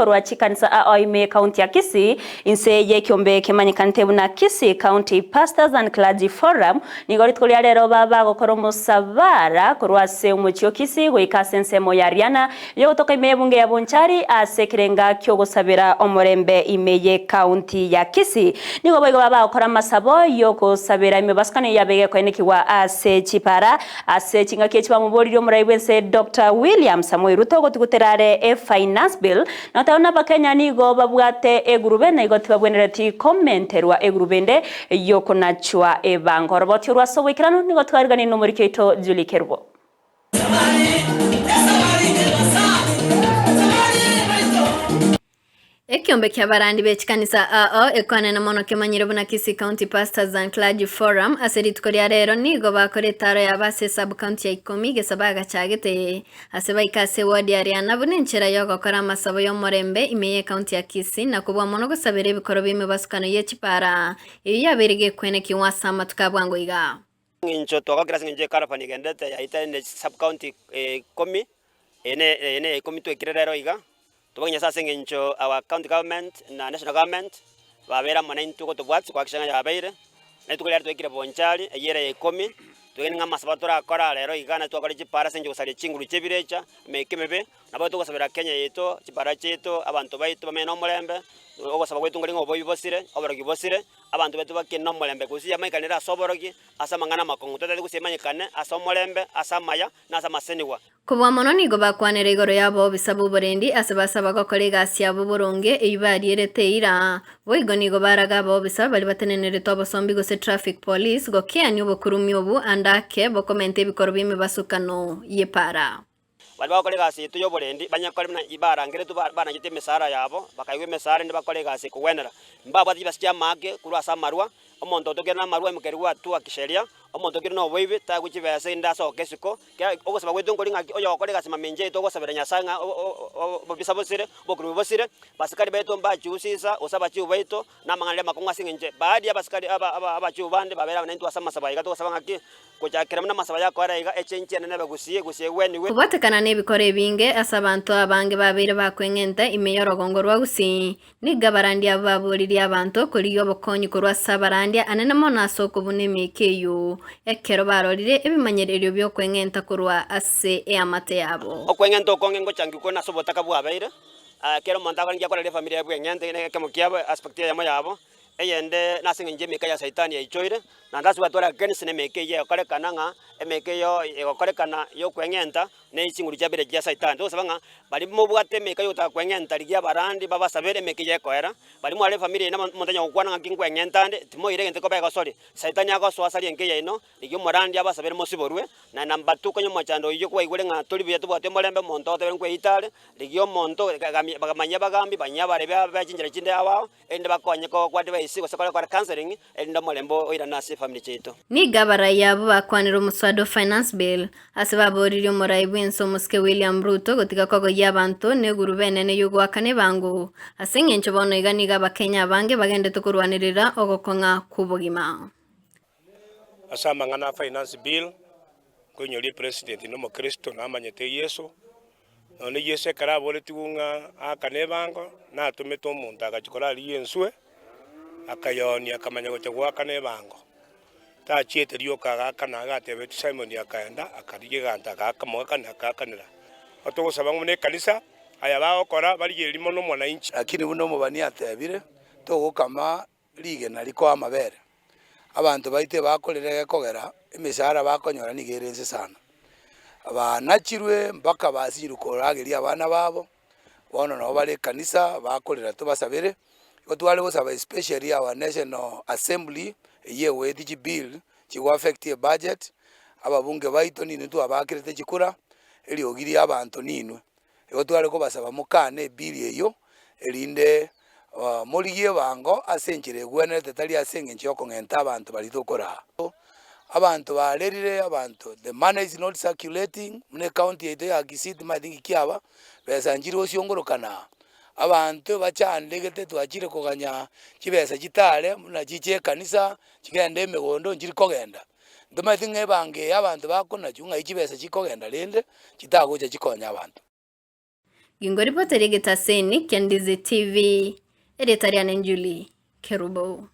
Korwa chikanisa ao ime ekaunti ya Kisii, inse y'ekiombe kemanyekanete buna Kisii County Pastors and Clergy Forum, nigo rituko ria rero bagokora omosabara korwa ase omochie o Kisii goika ase ensemo ya Riana yogotoka ime y'ebunge ya Bonchari ase ekerenga ki'ogosabera omorembe ime y'ekaunti ya Kisii. Nigo boigo bagokora amasabo y'ogosabera emebasukano eyio yabe gekoenekigwa ase chipara Ase chingaki echi bamoboririe omorai bw'ense Doctor William Samoei Ruto gotugutera are e Finance Bill, na goteba buna abakenya nigo babwate egurube na igo tibabwenereti komenterwa egurube ende yokonachwa ebango. Oroboti orwo ase oboikeranu nigo twariganirie nomoriki oito Julie Kerubo. Ekiombe ki'abarandi be chikanisa ao ekwanene mono kemanyire buna Kisii County Pastors and Clergy Forum ase rituko ria rero nigo bakora etaro yabo ase esub county ya ikomi gesa bagachagete ase baika ase eward ya Riana buna enchera yogokora amasabo y'omorembe ime y'ecounty ya Kisii na kobua mono gosabera ebikoro bi'emebasukano ye chipara eyio yabeire gekwenekigwa ase amatuko a bwango iga. Eng'encho twagokire ase eng'encho y'ecaravan egenderete yaita ende sub county ikomi, eye ne eye ne ya ikomi twekire rero iga, Tobake Nyasae ase eng'encho our county government na national government babeire amo naintwe gotobwatia koakikisha ng'a yabeire, na rituko riaye twaikire Bonchari eyio ere ya ikomi, twegene ng'a amasabo torakore rero iga na twakore chipara ase eng'encho gosaria chinguru chi'ebirecha, emeika emebe, nabo togosabera Kenya yaito, chipara chiaito, abanto baito bamenye nomorembe, ogosaba gwaito nkori ng'a oboibi bosire, oborogi bosire, abanto baito bakine nomorembe gose yamaikanire ase oborogi, ase amang'ana amakong'u, totagete gose emanyekane ase omorembe, ase amaya, na ase amasenigwa. Kobua mono nigo bakwanera igoro y'abobisa b'oborendi ase basaba gokora egasi yabo boronge eyio barierete eira. Boigo nigo baraga abobisa baria batenenerete obosombi gose traffic police gokeania obokurumi obu ande ake bokomenta ebikoro bi'emebasukano y'epara. Baria bagokora egasi yaito y'oborendi banyekore buna barangeretwe banachete emesara yabo, bakaigwa emesara erinde bakore egasi ekogwenera. Mbabwate chibesa chi'amaake korwa ase amarwa, omonto otokire namarwa aimokerigwe hatua kisheria, omonto okire noboibi taegwe chibesa erinde asoke isiko, Kera ogosaba gwaito nkori ng'aki, oyogokora egasi mamincha yaito ogosabera Nyasae ng'a obobisa bosire, obokurumi bosire, basikari baito mbachiusisa, gose abachiu baito, na amang'ana aria amakong'u ase eng'encho baadhi y'abasikari aba aba abachiu bande babere aba naintwe ase amasabo aiga togosaba ng'aki, gochakera buna amasabo aya akoera iga, echenchi enene ebe gusii, gusii egwenigwe. Kobwatekana nebikoro ebinge ase abanto abange babeire bakweng'enta ime y'orogongo rwa Gusii, Nigo abarandia abwo baboririe abanto korigia obokonyi korwa ase abarandia anene mono ase okobuna emeika eyio, ekero barorire ebimanyererio bi'okweng'enta korwa ase eamate yabo. Okweng'enta okonge ngochangigwa kore nase obotaka bwabeire, kera omonto akore nki akorera efamiri yaye bweng'ente ekemo kiabo aspect eyemo yabo, eyende nase eng'encho y'emeika ya saitani yaichoire, naende ase gwatwara against na emeika eyio egokorekana ng'a emeika eyio egokorekana yokweng'enta. Ne chinguru chiabere chia Saitani. Togosaba ng'a baria mobwate emeika y'ogotaka kweng'enta rigia abarandi babasabere emeika eyio ekoera, baria mware efamiri yaino omonto onye gokwana ng'aki nkweng'enta ande, timoira egento koba egosori. Saitani agosoa asarie enka yaino, rigia omorandi abasabere mosiborwe, na namba two konya omochando oyio kwaigure ng'a tori buya tobwati omorembe omonto ogotebire nkweita are, rigia omonto manyia abagambi, manyia abarebi be chinchera chinde ao ao, erinde bakonye ko advise gose kore counselling, erinde omorembe oirane ase efamiri chiaito. Nigo abarai abwo bakwanire omoswada o Finance Bill, ase baboririe omorai bw'ense omosike William Ruto gotiga kogoyia abanto negurube enene y'ogoakana ebango, ase engencho bono iga nigo abakenya abange bagendete korwanerera ogokong'a kw'obogima. Ase amang'ana a Finance Bill, nkoinyoria epresident nomokristo namanyete Yeso, Nonya Yeso ekero aboretigwe ng'a aakane ebango, natomete omonto agachia koraria enswe, akayeoonia akamanya gocha goakana ebango. Tachiete rioka agaakana, agatebetie Simoni akaenda, akarigia egento akamoakana akaakanera. Togosaba ng'a buna ekanisa, aya bagokora barigererie mono omwananchi. Lakini buna omobani atebire, togokama rigena rikoa amabere. Abanto baito ebakorire egekogera emesara bakonyora nigo ere inse sana. Banachirwe mpaka basinyirwe korageria abana babo, bono nabo bare ekanisa bakorera tobasabere, igo tware gosaba especially our national assembly eywo egoetia chibill chigo affect ebudget, ababunge baito ninwe twabakerete chikura, eriogi ria abanto ninwe. Igo tware kobasaba mokane ebill eyio, erinde morigie ebango ase enchera egwenerete tari ase eng'encho yokong'enta abanto baria tokoraa. Abanto barerire abanto the money is not circulating buna ecounty yaito ya Kisii timanyeti nki kiaba, besa nchire gosiongorokana aa. Abanto bachandegete twachire koganya chibesa chitare buna chiche ekanisa, chigende emegondo nchiri kogenda. Ntomanyeti ng'a ebango eye abanto bakonachwa ng'ai chibesa chikogenda rende chitagocha chikonye abanto. Gingoripoteria egetaseni kia Ndizi TV, erieta riane Julie Kerubo.